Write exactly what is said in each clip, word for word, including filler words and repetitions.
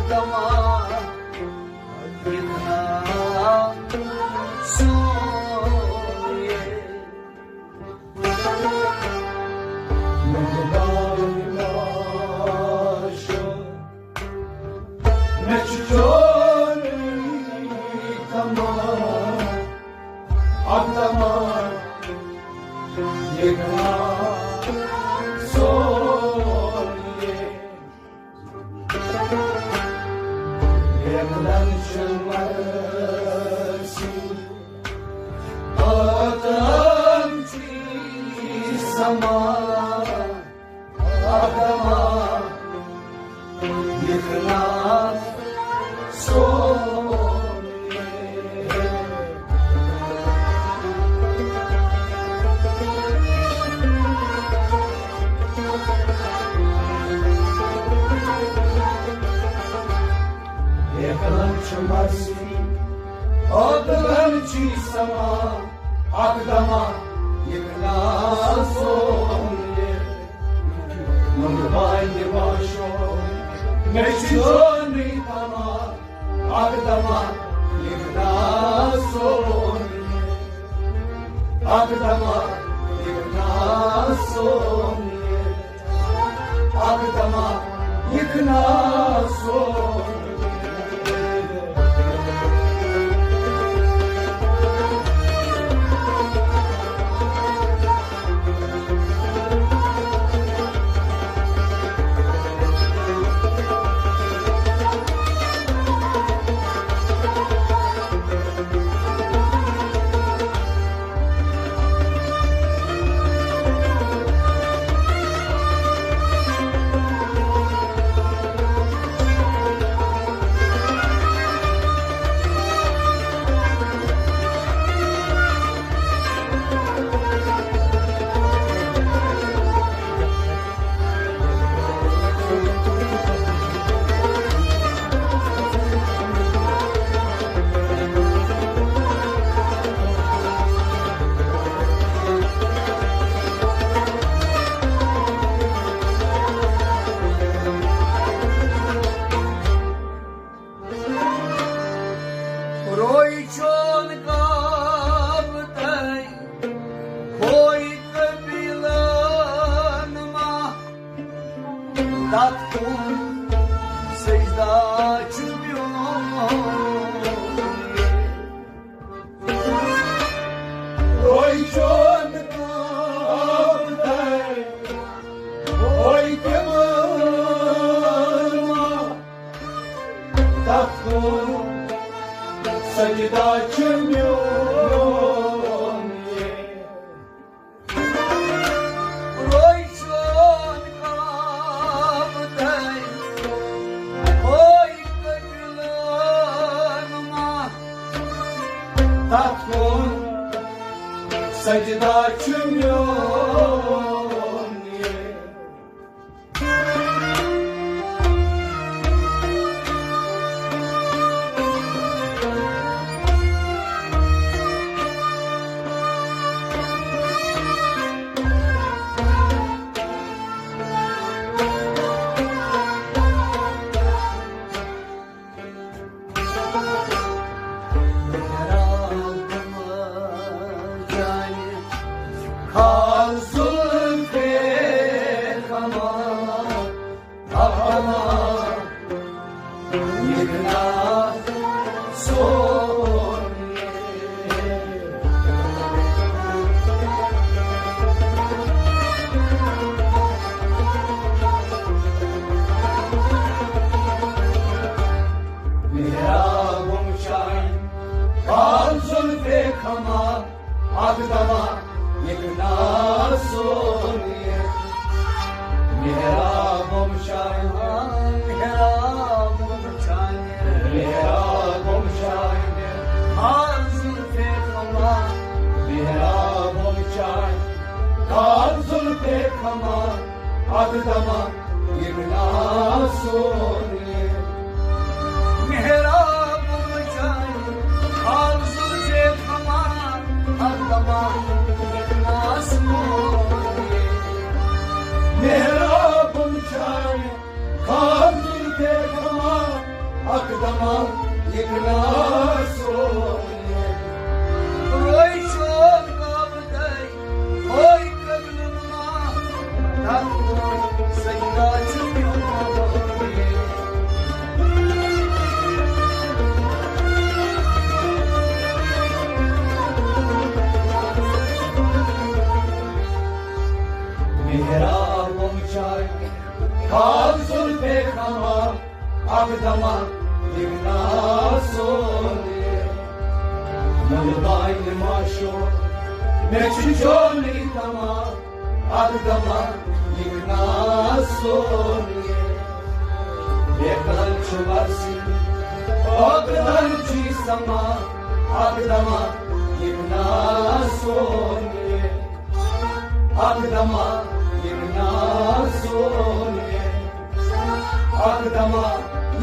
تمام یِکھنا سون یہِ۔ مےٚ چھُ چونُے تمام، اکھ تمام یِکھنا سون یہِ۔ یِکھنَن چھِ مرثی، آدم چھی سما، آدما، یِکھنا سون یہِ۔ یِکھنَن چھِ مرثی، عدلن چھی سما، اکھ دما یِکھنا سون یہِ۔ نُنہٕ بانہِ ماشو، مےٚ چھُ چونُے تما، اکھ دما یِکھنا سون یہِ۔ اکھ دما یِکھنا سون یہِ۔ اکھ دما یِکھنا سون۔ روی چون کعبہٕ تَے، ہوے قبلہٕ نما، تَتھ کُن سجدہ چھُ میون۔ روی چون کعبہٕ تَے، ہوے قبلہٕ نما، تَتھ کُن سجدہ چھُ میون یہِ۔ روی چون کعبہٕ تَے، ہوے قبلہٕ نما، تَتھ کُن سجدہ چھُ میون یہِ۔ محرابم شاین، پانچ زلفِ کھما، اکھ دما یِکھنا سون یہِ۔ محرابم شاین، محرابم شاین، محرابم شاین، پانچ زلفِ کھما، محرابم شاین، پانچ زلفِ کھما، اکھ دما یِکھنا سون یہِ۔ محراب وٕچھان، آو زُلفِ کھما، اکھ دما یِکھنا سون یہِ۔ محراب وٕچھان، آو زُلفِ کھما، یِکنا سونہِ۔ روے چون گامہٕ دَے، ہوے کٔدلہٕ نُما، تَتھ سجدہ چھُ پیوٚمُت۔ محراب وُچھان، خاک زُلفے خمار، اکھ دمہ یِکنا سونہِ۔ مُلبانہِ معشوق، مےٚ چھُ چونُے تمام، اکھ دمہ یِکنا سونہِ۔ بے کلن چھُ وسی، او کلن چھُ سما، اکھ دمہ یِکنا سونہِ۔ اکھ دمہ یِکنا سونہِ۔ اکھ دمہ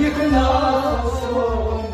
یِکنا سونہِ۔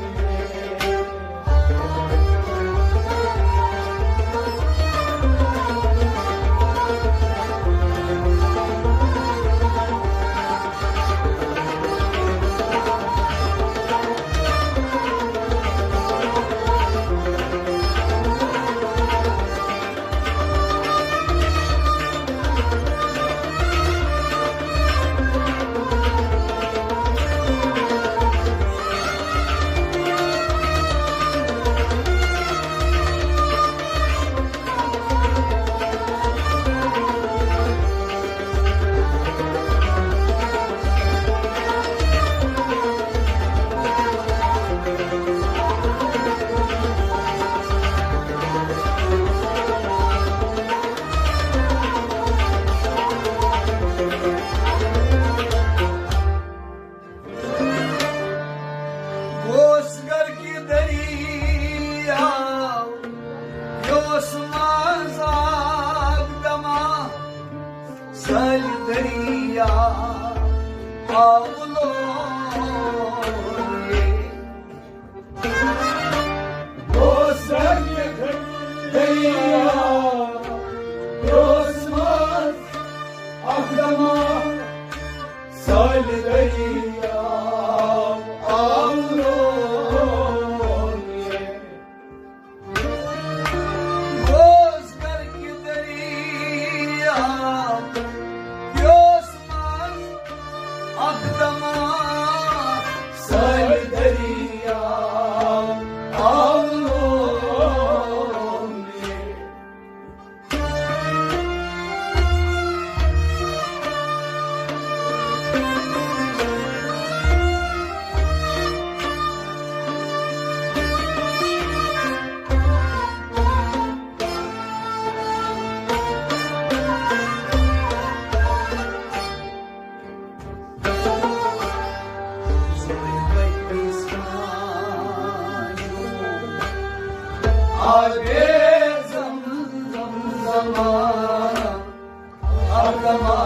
گوس گرکہِ دٔریاو، یہِ اوس منٛز اکھ دمہ، سٲلۍ دٔریاو آو لولہِ۔ گوس گرکہِ دٔریاو، یہِ اوس منٛز اکھ دمہ، سٲلۍ دٔریاو آو لولہِ۔ گوس گرکہِ دٔریاو، یہِ اوس منٛز اکھ دمہ، سٲلۍ دٔریاو آو لولہِ۔ آبِ زمزم، اکھ دمہ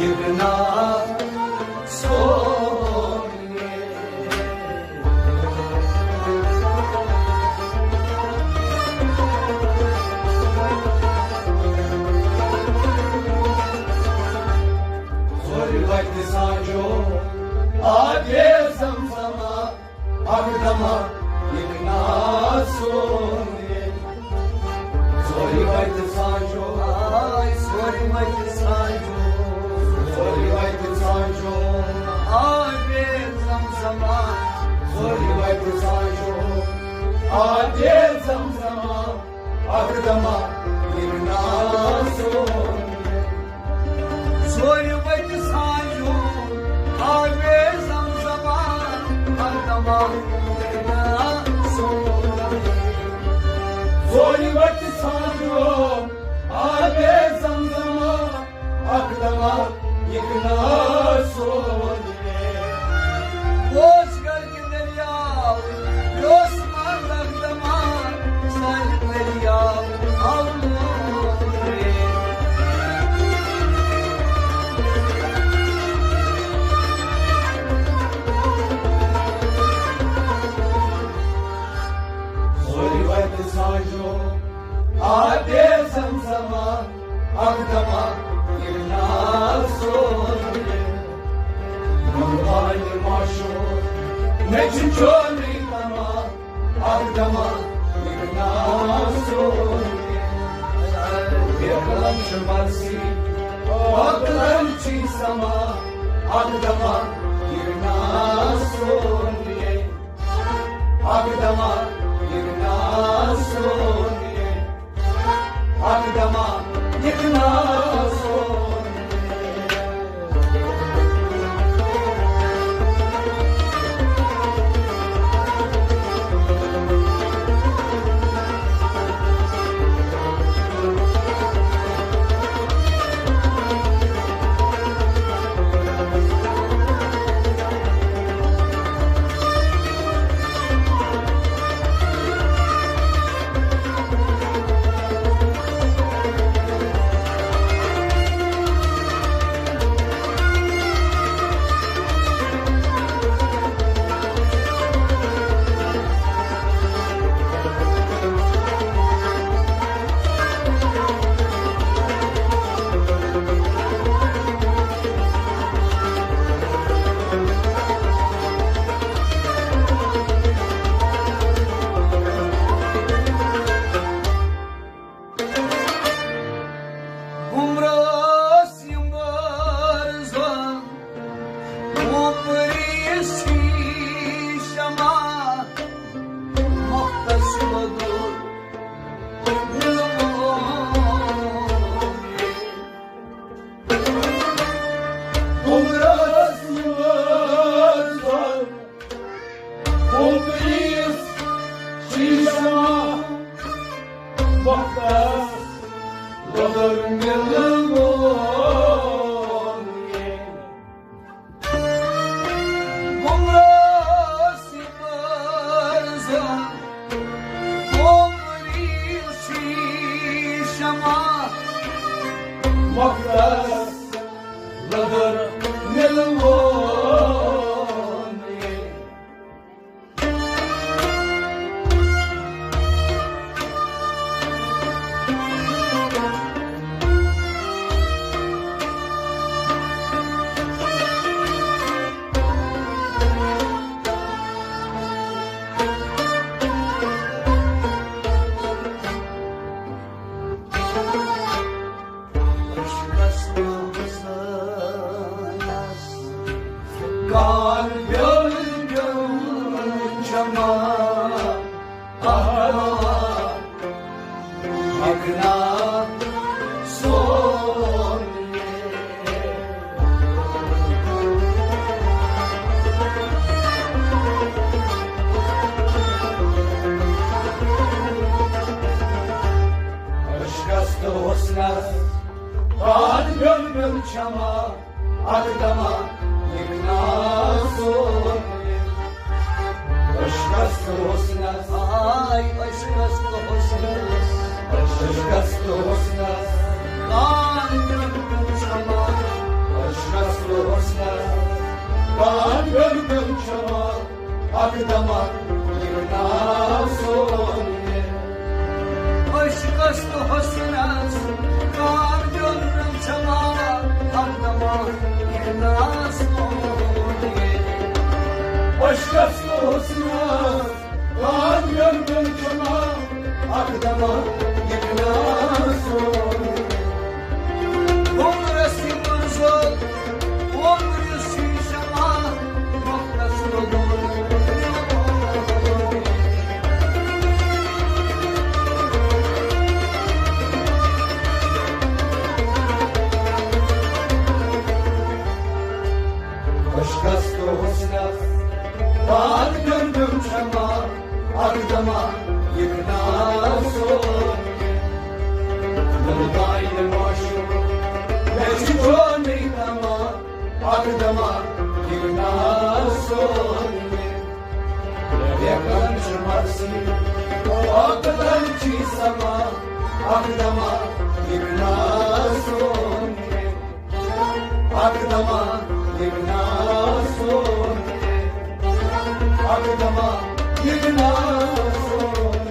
یِکنا سونہِ۔ ژورِ وَتہِ سانجو آبِ زمزم، اکھ دمہ یِکنا سونہِ۔ ژورِ وَتہِ سانجو، آے، ژورِ وَتہِ سانجو، ژورِ وَتہِ سانجو آبِ زمزم، ژورِ وَتہِ سانجو آبِ زمزم، اکھ دمہ یِکنا سونہِ۔ ژورِ وَتہِ سانجو آبِ زمزم، اکھ دمہ یِکنا سونہِ۔ ژورِ وَتہِ سانجو آبِ زمزم، اکھ دمہ یِکنا سونہِ۔ گوس گرکہِ دٔریاو، یہِ اوس منٛز اکھ دمہ، سٲلۍ دٔریاو آو لولہِ۔ ژورِ وَتہِ سانجو آبِ زمزم، اکھ دمہ یِکنا سونہِ۔ مُلبانہِ معشوق، مےٚ چھُ چونٕے تما، اکھ دما، یہِ گناہ سون۔ بے قلم چھُ مرثی، عاقلن چھی سما، اکھ دما، یہِ گناہ سون۔ اکھ دما، یہِ گناہ سون۔ اکھ دما، یہِ گناہ سون۔ گمراہس یمبارزا، وۄپریس ہی شمع، مختص مدور۔ گمراہس یمبارزا، وۄپریس ہی شمع، مختص مدور۔ گمراہس یمبارزا، وۄپریس ہی شمع، مختص مدور۔ کان بیول بیول چما، آہ، اکنا سون۔ عشقس تہٕ حسنس، کان بیول بیول چما، اکھ دما، اکنا سون۔ عشقس تہٕ حسنس۔ آے عشقس تہٕ حسنس۔ عشقس تہٕ حسنس۔ کان بیول بیول چما۔ عشقس تہٕ حسنس۔ کان بیول بیول چما۔ اکھ دما، اکنا سون۔ عشقس تہٕ حسنس۔ کان بیول بیول چما۔ اکھ دما، اکنا سون۔ عشقس تہٕ حسنس۔ کان بیول بیول چما، اکھ دما، اکنا سون۔ عمرس یہِ منظر، عمرس یہِ شمع، وقتس لوگُن۔ عشقس تہٕ حسنس، کان بیول بیول چما۔ اکھ دما، اکنا سون۔ دل باین معشوق، مےٚ چھُ چونٕے تما۔ اکھ دما، اکنا سون۔ لیکن چھُ مرثی، عاقلن چھی سما۔ اکھ دما، اکنا سون۔ اکھ دما، اکنا سون۔ اکھ دما، اکنا سون۔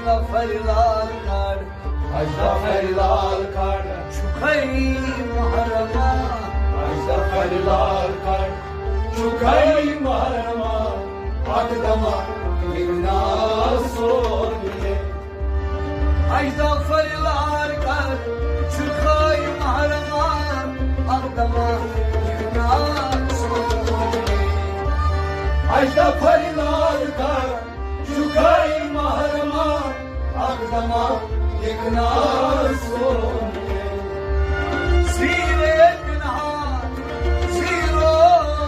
اجدہ پھرِ لال کڑ، اجدہ پھرِ لال کڑ، چھُکھے محرما۔ اجدہ پھرِ لال کڑ، چھُکھے محرما۔ اکھ دما لِکنا سونیے۔ اجدہ پھرِ لال کڑ، چھُکھے محرما۔ اکھ دما لِکنا سونیے۔ اجدہ پھرِ لال کڑ، چھُکھے محرما، اکھ دما لِکنا سونیے۔ زیرے پنہان، زیرو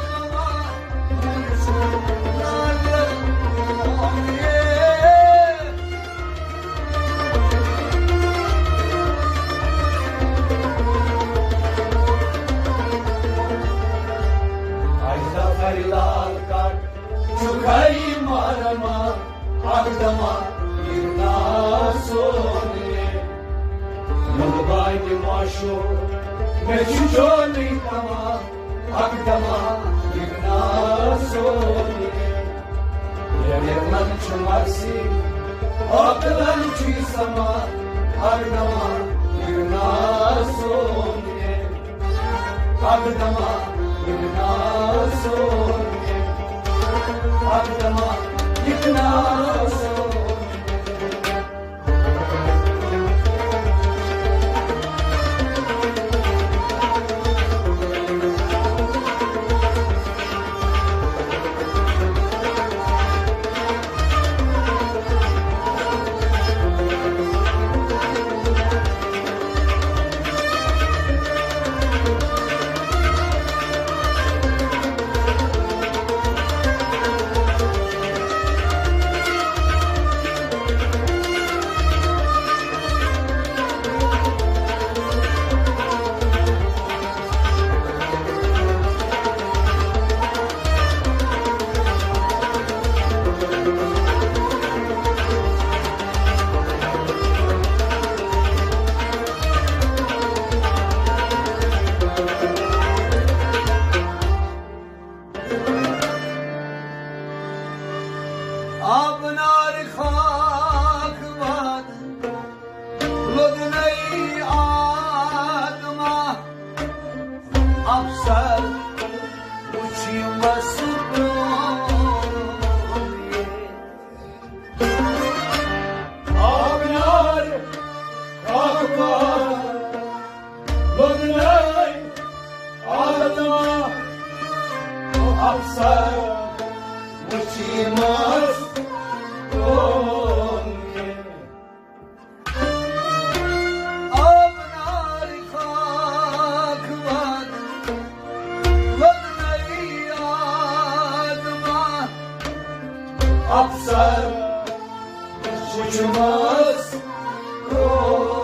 غما، منظور نال سونیے۔ اجدہ پھرِ لال کڑ، چھُکھے محرما، اکھ دما لِکنا سونیے۔ مُلبانہِ ماشو، مےٚ چھُ چونٕے تما، اکھ دما لِکنا سونیے۔ ییٚلہِ من چھُ مرثی، عٲقلن چھُ سما، اکھ دما لِکنا سونیے۔ اکھ دما لِکنا سونیے، اکھ دما لِکنا سونیے۔ آبنار خاک واد لوٚدنَے آدما، افسر وٕچھِ مَس برٛونٛہہ۔ آبنار خاک واد لوٚدنَے آدما، افسر وٕچھِ مَس برٛونٛہہ۔ آبنار خاک واد لوٚدنَے آدما، افسر وٕچھِ مَس برٛونٛہہ۔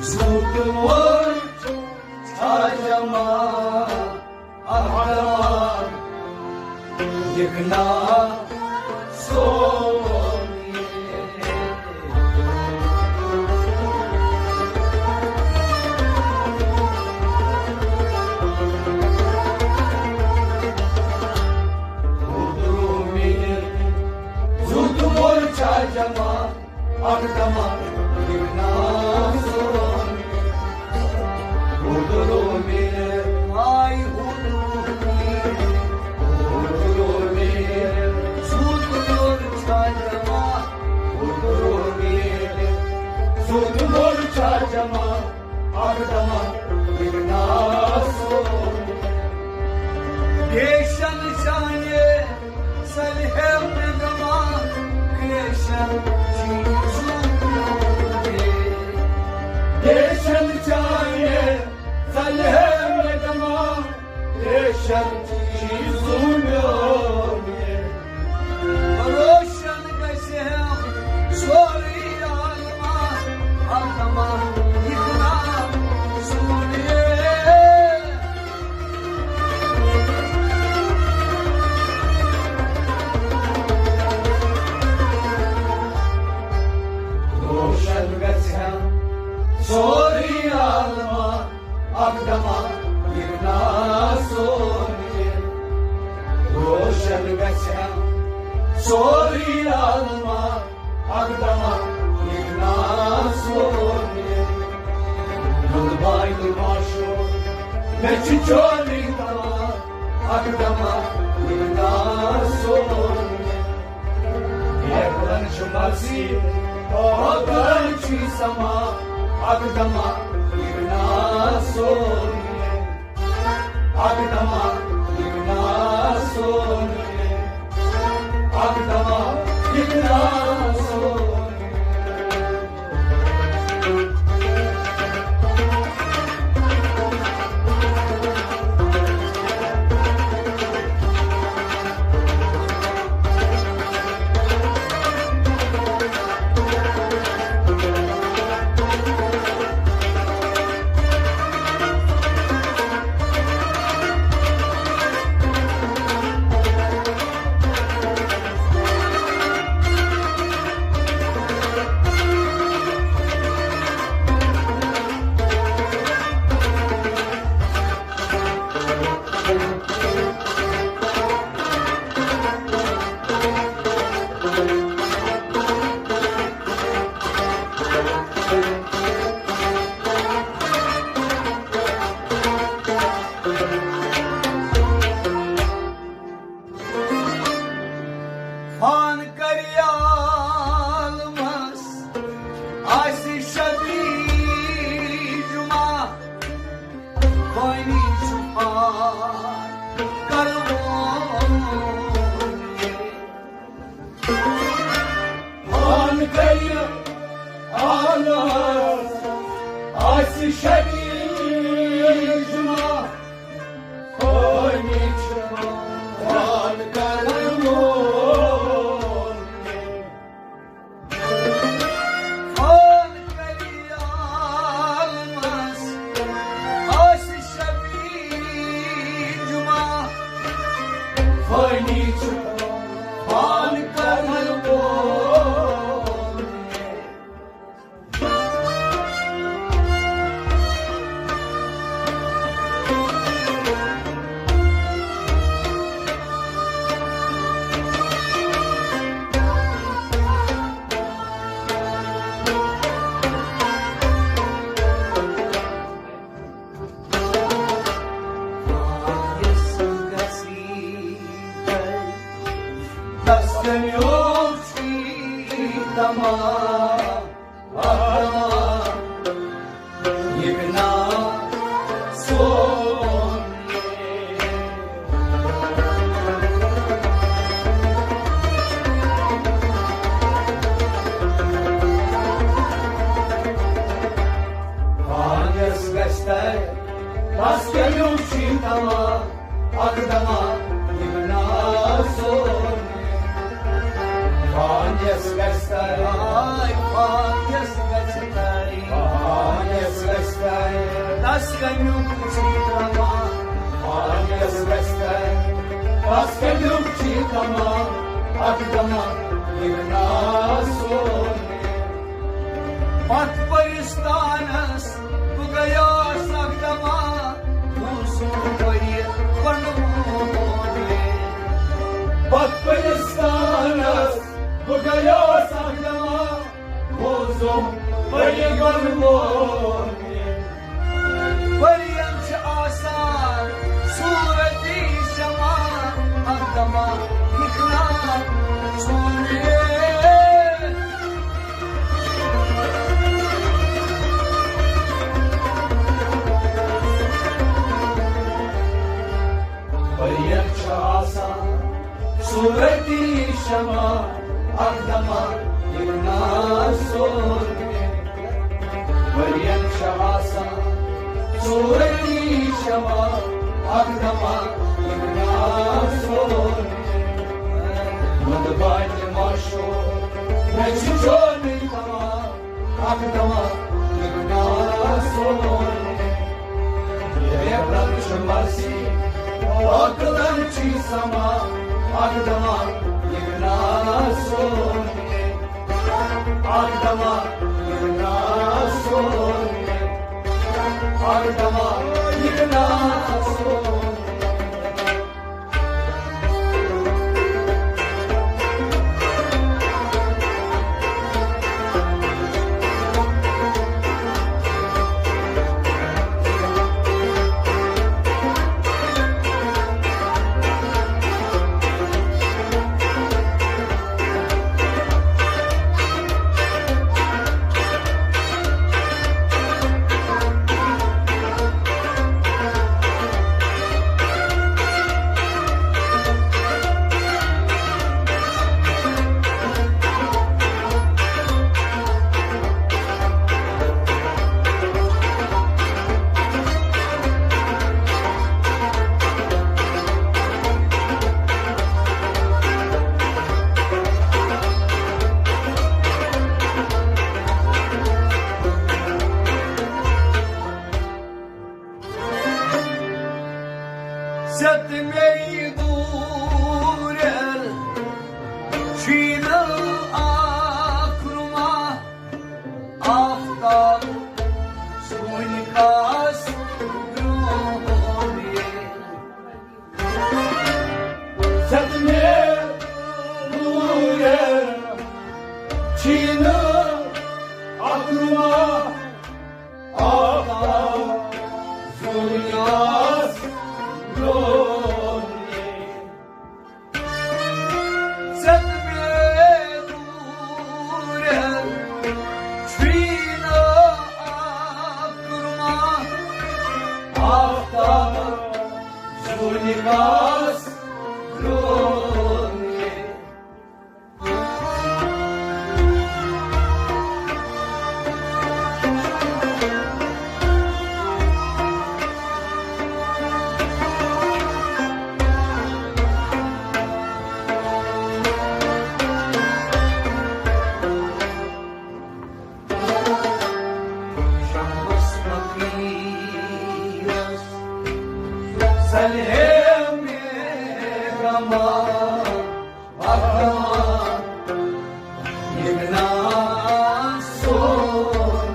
زوٗ تہٕ ووٚر چھا جمع، اکھ دما لِکنا سونیے۔ زوٗ تہٕ ووٚر چھا جمع، اکھ دما لِکنا سونیے۔ ہُدروٗ مِلہِ، آے ہُدروٗ مِلہِ۔ ہُدروٗ مِلہِ، زوٗ تہٕ ووٚر چھا جمع۔ ہُدروٗ مِلہِ، زوٗ تہٕ ووٚر چھا جمع۔ اکھ دما لِکنا سونیے۔ ریشن چانہِ سلہِ ہے مےٚ دما، ریشن چیٖزُک میون۔ ریشن چانہِ سلہِ ہے مےٚ دما، ریشن چیٖزُک میون۔ روشن گژھِ ہے سورُے عالما، اکھ دما اکھ دمہ یہِ ناز سون یہِ روشن گژھِ ہا سورُے عالمہ۔ اکھ دمہ یہِ ناز سون یہِ۔ مُنباے تہٕ معشوق، مےٚ چھُ چونُے تمہ۔ اکھ دمہ یہِ ناز سون یہِ۔ بیکلن چھُ مرضی، اوکلن چھُ سما۔ اکھ دمہ یہِ ناز سون یہِ۔ اکھ دمہ یہِ ناز سون یہِ۔ اکھ دمہ یہِ ناز سون یہِ۔ فان کریال مس آسہِ شبی جمعہ، فانی چھُ فان کرون۔ فان کریال مس آسہِ شبی جمعہ، فانی چھُ فان کرون۔ فان کریال مس آسہِ شبی جمعہ، فانی چھُ فان کرون۔ تمام یہِ ناو سون۔ پانس گژھِ تر، بس کٔرِو چی تمام۔ اکھ دمہ یہِ ناو سون۔ پانس گژھِ تر، پانس گژھِ تر، پانس گژھِ تر۔ تس کمیُک چی تمام۔ پانس گژھِ تر، تس کمیُک چی تمام۔ اکھ دمہ یہِ ناو سون۔ پتھ پرستانس بہٕ گٔیوس اکھ دمہ، موسم گٔیہِ پنُن۔ پتھ پرستانس بہٕ گٔیوس اکھ دمہ، موسم گٔیہِ پنُن۔ ؤرین چھِ آسان صوٗرتی شمع، اکھ دمہ نِکھران سورُے۔ ؤرین چھِ آسان صوٗرتی شمع، اکھ دمہ یہِ ناز سون۔ ؤرین چھِ آسان صوٗرتی شمع، اکھ دمہ یہِ ناز سون۔ مُنباے تہٕ معشوق، مےٚ چھُ چونُے تمام۔ اکھ دمہ یہِ ناو سون۔ بیکلن چھِ مرضی، عقلن چھِ سما۔ اکھ دمہ یہِ ناو سون۔ اکھ دمہ یہِ ناو سون۔ اکھ دمہ تہٕ مےٚ دوٗرٮ۪ن چھُے نہٕ اکھ رُما آفتاب سُنہِ کاس برٛونٛہہ یہِ۔ ژےٚ تہٕ مےٚ دوٗرٮ۪ن چھُے نہٕ اکھ رُما آفتاب سُنہِ کاس برٛونٛہہ یہِ۔ ژےٚ تہٕ مےٚ دوٗرٮ۪ن چھُے نہٕ اکھ رُما آفتاب سُنہِ کاس برٛونٛہہ یہِ۔ شمس فقیرس سلے مےٚ غما، اکھ غما، یہِ گناہ سون۔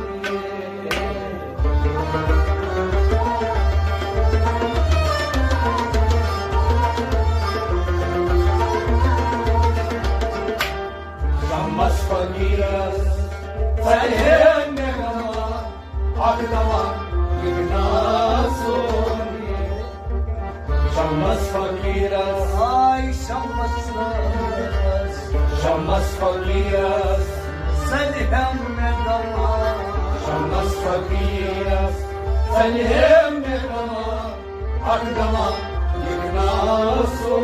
شمس فقیرس سلے مےٚ غما، اکھ دوا یہِ گناہ سون۔ شمس فقیرس، آے شمس، شمس فقیرس، سلہِ ہم مےٚ دوا۔ شمس فقیرس، سلہِ ہم مےٚ دوا، اکھ دوا یہِ گناہ سون۔